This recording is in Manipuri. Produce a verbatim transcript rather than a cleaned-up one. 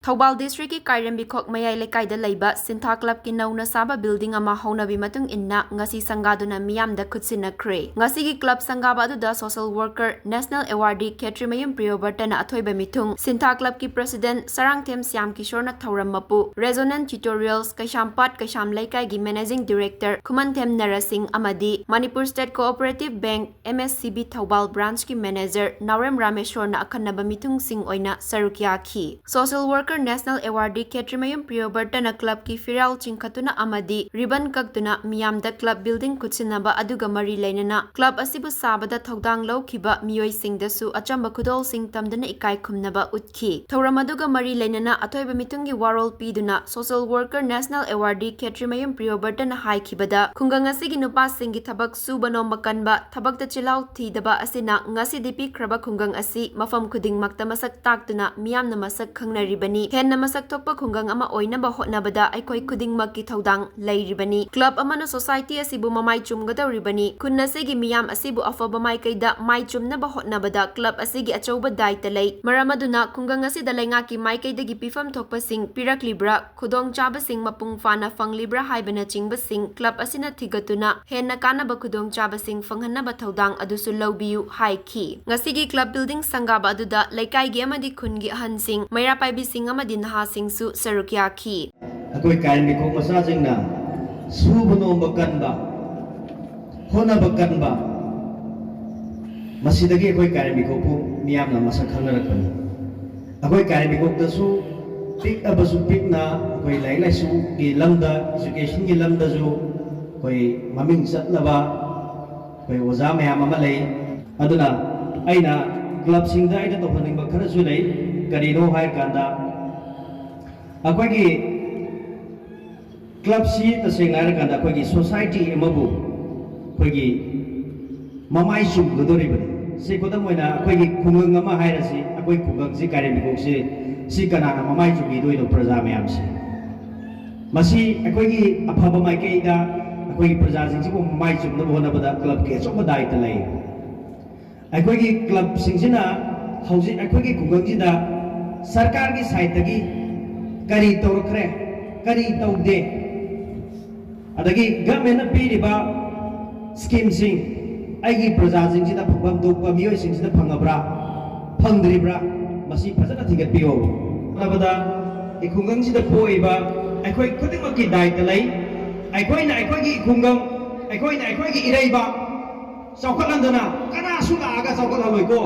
ꯊꯧꯕꯥꯜ ꯗꯤꯁꯇ꯭ꯔꯤꯛꯀꯤ ꯀꯥꯏꯔꯦꯝꯕꯤꯈꯣꯛ ꯃꯌꯥꯏ ꯂꯩꯀꯥꯏꯗ ꯂꯩꯕ ꯁꯤꯟꯊꯥ ꯀ꯭ꯂꯕꯀꯤ ꯅꯧꯅ ꯁꯥꯕ ꯕꯤꯜꯗꯤꯡ ꯑꯃ ꯍꯧꯅꯕꯤ ꯃꯇꯨꯡ ꯏꯟꯅ ꯉꯁꯤ ꯁꯪꯒꯥꯗꯨꯅ ꯃꯤꯌꯥꯝꯗ ꯈꯨꯠꯁꯤꯟꯅꯈ꯭ꯔꯦ꯫ ꯉꯁꯤꯒꯤ ꯀ꯭ꯂꯕ ꯁꯪꯒꯥꯕ ꯑꯗꯨꯗ social worker, national awardee Khetrimayum ꯄ꯭ꯔꯤꯌꯣꯕꯔꯇꯅ ꯑꯊꯣꯏꯕ ꯃꯤꯊꯨꯡ, ꯁꯤꯟꯊꯥ ꯀ꯭ꯂꯕꯀꯤ ꯄ꯭ꯔꯁꯤꯗꯦꯟꯠ ꯁꯔꯥꯡꯊꯦꯝ ꯁ꯭ꯌꯥꯝ ꯀꯤꯁꯣꯔꯅ ꯊꯧꯔꯝ ꯃꯄꯨ, ꯔꯦꯖꯣꯅꯦꯟꯠ ꯇ꯭ꯌꯨꯇꯣꯔꯤꯌꯦꯜꯁ ꯀꯩꯁꯥꯝꯄꯥꯠ ꯀꯩꯁꯥꯝ ꯂꯩꯀꯥꯏꯒꯤ ꯃꯦꯅꯦꯖꯤꯡ ꯗꯤꯔꯦꯛꯇꯔ ꯈꯨꯃꯟꯊꯦꯝ ꯅꯔꯁꯤꯡ ꯑꯃꯗꯤ Manipur state cooperative bank, M S C B, Thoubal ꯕ꯭ꯔꯥꯟꯆꯀꯤ ꯃꯦꯅꯦꯖꯔ ꯅꯥꯎꯔꯦꯝ ꯔꯥꯃꯦꯁꯣꯔꯅ ꯑꯈꯟꯅꯕ ꯃꯤꯊꯨꯡꯁꯤꯡ ꯑꯣꯏꯅ ꯁꯔꯨꯛ ꯌꯥꯈꯤ꯫ Social worker, national awardee Khetrimayum ꯄ꯭ꯔꯤꯌꯣꯕꯔꯇꯅ ꯀ꯭ꯂꯕꯀꯤ ꯐꯤꯔꯥꯜ ꯆꯤꯡꯈꯠꯇꯨꯅ ꯑꯃꯗꯤ ꯔꯤꯕꯟ ꯀꯛꯇꯨꯅ ꯃꯤꯌꯥꯝꯗ ꯀ꯭ꯂꯕ ꯕꯤꯜꯗꯤꯡ ꯈꯨꯠꯁꯤꯟꯅꯕ ꯑꯗꯨꯒ ꯃꯔꯤ ꯂꯩꯅꯅ ꯀ꯭ꯂꯕ ꯑꯁꯤꯕꯨ ꯁꯥꯕꯗ ꯊꯧꯗꯥꯡ ꯂꯧꯈꯤꯕ ꯃꯤꯑꯣꯏꯁꯤꯡꯗꯁꯨ ꯑꯆꯝꯕ ꯈꯨꯗꯣꯜꯁꯤꯡ ꯇꯝꯗꯨꯅ ꯏꯀꯥꯏ ꯈꯨꯝꯅꯕ ꯎꯠꯈꯤ꯫ ꯊꯧꯔꯝ ꯑꯗꯨꯒ ꯃꯔꯤ ꯂꯩꯅꯅ ꯑꯊꯣꯏꯕ ꯃꯤꯊꯨꯡꯒꯤ ꯋꯥꯔꯣꯜ ꯄꯤꯗꯨꯅ social worker, national awardee Khetrimayum ꯄ꯭ꯔꯤꯌꯣꯕꯔꯇꯅ ꯍꯥꯏꯈꯤꯕꯗ, ꯈꯨꯡꯒꯪ ꯑꯁꯤꯒꯤ ꯅꯨꯄꯥꯁꯤꯡꯒꯤ ꯊꯕꯛ ꯁꯨꯕ ꯅꯣꯝꯕ ꯀꯟꯕ, ꯊꯕꯛꯇ ꯆꯤꯜꯍꯥꯎ ꯊꯤꯗꯕ ꯑꯁꯤꯅ ꯉꯁꯤꯗꯤ ꯄꯤꯛꯈ꯭ꯔꯕ ꯈꯨꯡꯒꯪ ꯑꯁꯤ ꯃꯐꯝ ꯈꯨꯗꯤꯡꯃꯛꯇ ꯃꯁꯛ ꯇꯥꯛꯇꯨꯅ ꯃꯤꯌꯥꯝꯅ ꯃꯁꯛ ꯈꯪꯅꯔꯤꯕꯅꯤ꯫ ꯍꯦꯟꯅ ꯃꯁꯛ ꯊꯣꯛꯄ ꯈꯨꯡꯒꯪ ꯑꯃ ꯑꯣꯏꯅꯕ ꯍꯣꯠꯅꯕꯗ ꯑꯩꯈꯣꯏ ꯈꯨꯗꯤꯡꯃꯛꯀꯤ ꯊꯧꯗꯥꯡ ꯂꯩꯔꯤꯕꯅꯤ꯫ ꯀ꯭ꯂꯕ ꯑꯃꯅ ꯁꯣꯁꯥꯏꯇꯤ ꯑꯁꯤꯕꯨ ꯃꯃꯥꯏ ꯆꯨꯝꯒꯗꯧꯔꯤꯕꯅꯤ꯫ ꯈꯨꯟ ꯑꯁꯤꯒꯤ ꯃꯤꯌꯥꯝ ꯑꯁꯤꯕꯨ ꯑꯐꯕ ꯃꯥꯏꯀꯩꯗ ꯃꯥꯏ ꯆꯨꯝꯅꯕ ꯍꯣꯠꯅꯕꯗ ꯀ꯭ꯂꯕ ꯑꯁꯤꯒꯤ ꯑꯆꯧꯕ ꯗꯥꯏꯇ ꯂꯩ꯫ ꯃꯔꯝ ꯑꯗꯨꯅ ꯈꯨꯡꯒꯪ ꯑꯁꯤꯗ ꯂꯩꯉꯥꯛꯀꯤ ꯃꯥꯏꯀꯩꯗꯒꯤ ꯄꯤꯐꯝ ꯊꯣꯛꯄꯁꯤꯡ ꯄꯤꯔꯛꯂꯤꯕ꯭ꯔꯥ, ꯈꯨꯗꯣꯡꯆꯥꯕꯁꯤꯡ ꯃꯄꯨꯡ ꯐꯥꯅ ꯐꯪꯂꯤꯕ꯭ꯔꯥ ꯍꯥꯏꯕꯅꯆꯤꯡꯕꯁꯤꯡ ꯀ꯭ꯂꯕ ꯑꯁꯤꯅ ꯊꯤꯒꯠꯇꯨꯅ ꯍꯦꯟꯅ ꯀꯥꯟꯅꯕ ꯈꯨꯗꯣꯡꯆꯥꯕꯁꯤꯡ ꯐꯪꯍꯟꯅꯕ ꯊꯧꯗꯥꯡ ꯑꯗꯨꯁꯨ ꯂꯧꯕꯤꯌꯨ ꯍꯥꯏꯈꯤ꯫ ꯉꯁꯤꯒꯤ ꯀ꯭ꯂꯕ ꯕꯤꯜꯗꯤꯡ ꯁꯪꯒꯥꯕ ꯑꯗꯨꯗ ꯂꯩꯀꯥꯏꯒꯤ ꯑꯃꯗꯤ ꯈꯨꯟꯒꯤ ꯑꯍꯟꯁꯤꯡ, ꯃꯩꯔꯥ ꯄꯥꯏꯕꯤꯁꯤꯡ ꯑꯃꯗꯤ ꯅꯍꯥꯁꯤꯡꯁꯨ ꯁꯔꯨꯛ ꯌꯥꯈꯤ꯫ ꯑꯩꯈꯣꯏ ꯀꯥꯏꯔꯦꯝꯕꯤꯈꯣꯛ ꯃꯆꯥꯁꯤꯡꯅ ꯁꯨꯕ ꯅꯣꯝꯕ ꯀꯟꯕ, ꯍꯣꯠꯅꯕ ꯀꯟꯕ, ꯃꯁꯤꯗꯒꯤ ꯑꯩꯈꯣꯏ ꯀꯥꯏꯔꯦꯝꯕꯤꯈꯣꯛꯄꯨ ꯃꯤꯌꯥꯝꯅ ꯃꯁꯛ ꯈꯪꯅꯔꯛꯄꯅꯤ꯫ ꯑꯩꯈꯣꯏ ꯀꯥꯏꯔꯦꯝꯕꯤꯈꯣꯛꯇꯁꯨ ꯄꯤꯛꯑꯕꯁꯨ ꯄꯤꯛꯅ ꯑꯩꯈꯣꯏ ꯂꯥꯏꯔꯤꯛ ꯂꯥꯏꯁꯨꯒꯤ ꯂꯝꯗ, ꯏꯖꯨꯀꯦꯁꯟꯒꯤ ꯂꯝꯗꯁꯨ ꯑꯩꯈꯣꯏ ꯃꯃꯤꯡ ꯆꯠꯂꯕ ꯑꯩꯈꯣꯏ ꯑꯣꯖꯥ ꯃꯌꯥꯝ ꯑꯃ ꯂꯩ꯫ ꯑꯗꯨꯅ ꯑꯩꯅ ꯀ꯭ꯂꯕꯁꯤꯡꯗ ꯑꯩꯅ ꯇꯧꯍꯟꯅꯤꯡꯕ ꯈꯔꯁꯨ ꯂꯩ꯫ ꯀꯔꯤꯅꯣ ꯍꯥꯏꯔꯀꯥꯟꯗ, ꯑꯩꯈꯣꯏꯒꯤ ꯀ꯭ꯂꯕꯁꯤ ꯇꯁꯦꯡꯅ ꯍꯥꯏꯔꯀꯥꯟꯗ ꯑꯩꯈꯣꯏꯒꯤ ꯁꯣꯁꯥꯏꯇꯤ ꯑꯃꯕꯨ ꯑꯩꯈꯣꯏꯒꯤ ꯃꯃꯥꯏ ꯆꯨꯝꯒꯗꯧꯔꯤꯕꯅꯤ꯫ ꯁꯤ ꯈꯨꯗꯝ ꯑꯣꯏꯅ ꯑꯩꯈꯣꯏꯒꯤ ꯈꯨꯡꯒꯪ ꯑꯃ ꯍꯥꯏꯔꯁꯤ, ꯑꯩꯈꯣꯏ ꯈꯨꯡꯒꯪꯁꯤ, ꯀꯥꯏꯔꯦꯝꯕꯤꯈꯣꯛꯁꯤ, ꯁꯤ ꯀꯅꯥꯅ ꯃꯃꯥꯏ ꯆꯨꯝꯕꯤꯗꯣꯏꯅꯣ? ꯄ꯭ꯔꯖꯥ ꯃꯌꯥꯝꯁꯤ꯫ ꯃꯁꯤ ꯑꯩꯈꯣꯏꯒꯤ ꯑꯐꯕ ꯃꯥꯏꯀꯩꯗ ꯑꯩꯈꯣꯏꯒꯤ ꯄ꯭ꯔꯖꯥꯁꯤꯡꯁꯤꯕꯨ ꯃꯃꯥꯏ ꯆꯨꯝꯅꯕ ꯍꯣꯠꯅꯕꯗ ꯀ꯭ꯂꯕꯀꯤ ꯑꯆꯧꯕ ꯗꯥꯏꯇ ꯂꯩ꯫ ꯑꯩꯈꯣꯏꯒꯤ ꯀ꯭ꯂꯕꯁꯤꯡꯁꯤꯅ ꯍꯧꯖꯤꯛ ꯑꯩꯈꯣꯏꯒꯤ ꯈꯨꯡꯒꯪꯁꯤꯗ ꯁꯔꯀꯥꯔꯒꯤ ꯁꯥꯏꯠꯇꯒꯤ ꯀꯔꯤ ꯇꯧꯔꯛꯈ꯭ꯔꯦ, ꯀꯔꯤ ꯇꯧꯗꯦ, ꯑꯗꯒꯤ ꯒꯚꯔꯟꯃꯦꯟꯠꯅ ꯄꯤꯔꯤꯕ ꯁ꯭ꯀꯤꯝꯁꯤꯡ ꯑꯩꯒꯤ ꯄ꯭ꯔꯖꯥꯁꯤꯡꯁꯤꯗ, ꯐꯪꯐꯝ ꯊꯣꯛꯄ ꯃꯤꯑꯣꯏꯁꯤꯡꯁꯤꯗ ꯐꯪꯉꯕ꯭ꯔꯥ, ꯐꯪꯗ꯭ꯔꯤꯕ꯭ꯔꯥ, ꯃꯁꯤ ꯐꯖꯅ ꯊꯤꯒꯠꯄꯤꯌꯣ꯫ ꯍꯣꯠꯅꯕꯗ ꯏꯈꯨꯡꯒꯪꯁꯤꯗ ꯄꯣꯛꯏꯕ ꯑꯩꯈꯣꯏ ꯈꯨꯗꯤꯡꯃꯛꯀꯤ ꯗꯥꯏꯇ ꯂꯩ꯫ ꯑꯩꯈꯣꯏꯅ ꯑꯩꯈꯣꯏꯒꯤ ꯏꯈꯨꯡꯒꯪ, ꯑꯩꯈꯣꯏꯅ ꯑꯩꯈꯣꯏꯒꯤ ꯏꯔꯩꯕꯥꯛ ꯆꯥꯎꯈꯠꯍꯟꯗꯅ ꯀꯅꯥꯁꯨ ꯂꯥꯛꯑꯒ ꯆꯥꯎꯈꯠꯍꯜꯂꯣꯏꯀꯣ꯫